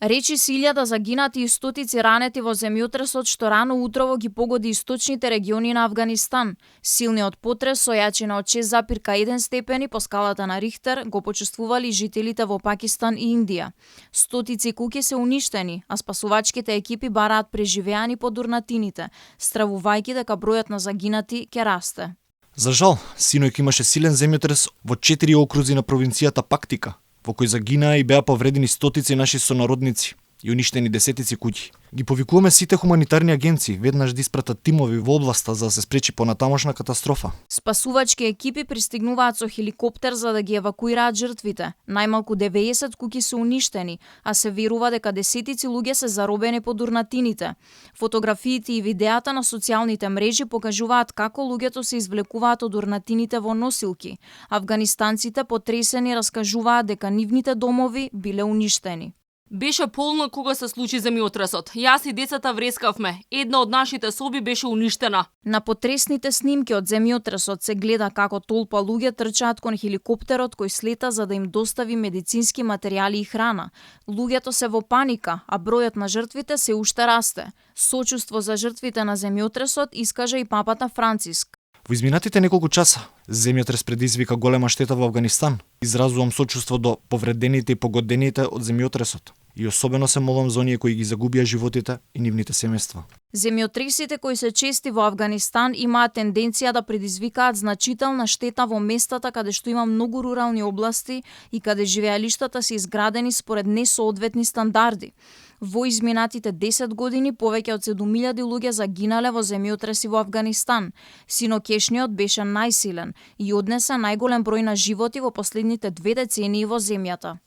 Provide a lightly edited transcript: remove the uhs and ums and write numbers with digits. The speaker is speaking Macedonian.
Речи се 1000 загинати и стотици ранети во земјотресот што рано утрово ги погоди источните региони на Авганистан. Силниот потрес со јачина од 6,1 степени по скалата на Рихтер го почувствували жителите во Пакистан и Индија. Стотици куќи се уништени, а спасувачките екипи бараат преживеани под урнатините, стравувајќи дека бројот на загинати ќе расте. За жал, синојќ имаше силен земјотрес во 4 окрузи на провинцијата Пактика, во кој загинаа и беа повредени стотици наши сонародници и уништени десетици куќи. Ги повикуваме сите хуманитарни агенции веднаш да испратат тимови во областа за да се спречи понатамошна катастрофа. Спасувачки екипи пристигнуваат со хеликоптер за да ги евакуираат жртвите. Најмалку 90 куќи се уништени, а се верува дека десетици луѓе се заробени под урнатините. Фотографиите и видеата на социјалните мрежи покажуваат како луѓето се извлекуваат од урнатините во носилки. Авганистанците потресени раскажуваат дека нивните домови биле уништени. Беше полно кога се случи земјотресот. Јас и децата врескавме. Една од нашите соби беше уништена. На потресните снимки од земјотресот се гледа како толпа луѓе трчаат кон хеликоптерот кој слета за да им достави медицински материјали и храна. Луѓето се во паника, а бројот на жртвите се уште расте. Сочувство за жртвите на земјотресот искажа и папата Франциск. Во изминатите неколку часа, земјотрес предизвика голема штета во Авганистан. Изразувам сочувство до повредените и погодените од земјотресот. И особено се молам за оние кои ги загубија животите и нивните семејства. Земјотресите кои се чести во Авганистан имаат тенденција да предизвикаат значителна штета во местата каде што има многу рурални области и каде живеалиштата се изградени според несоодветни стандарди. Во изминатите 10 години повеќе од 7000 луѓе загинале во земјотреси во Авганистан. Синокешниот беше најсилен и однесе најголем број на животи во последните 2 децении во земјата.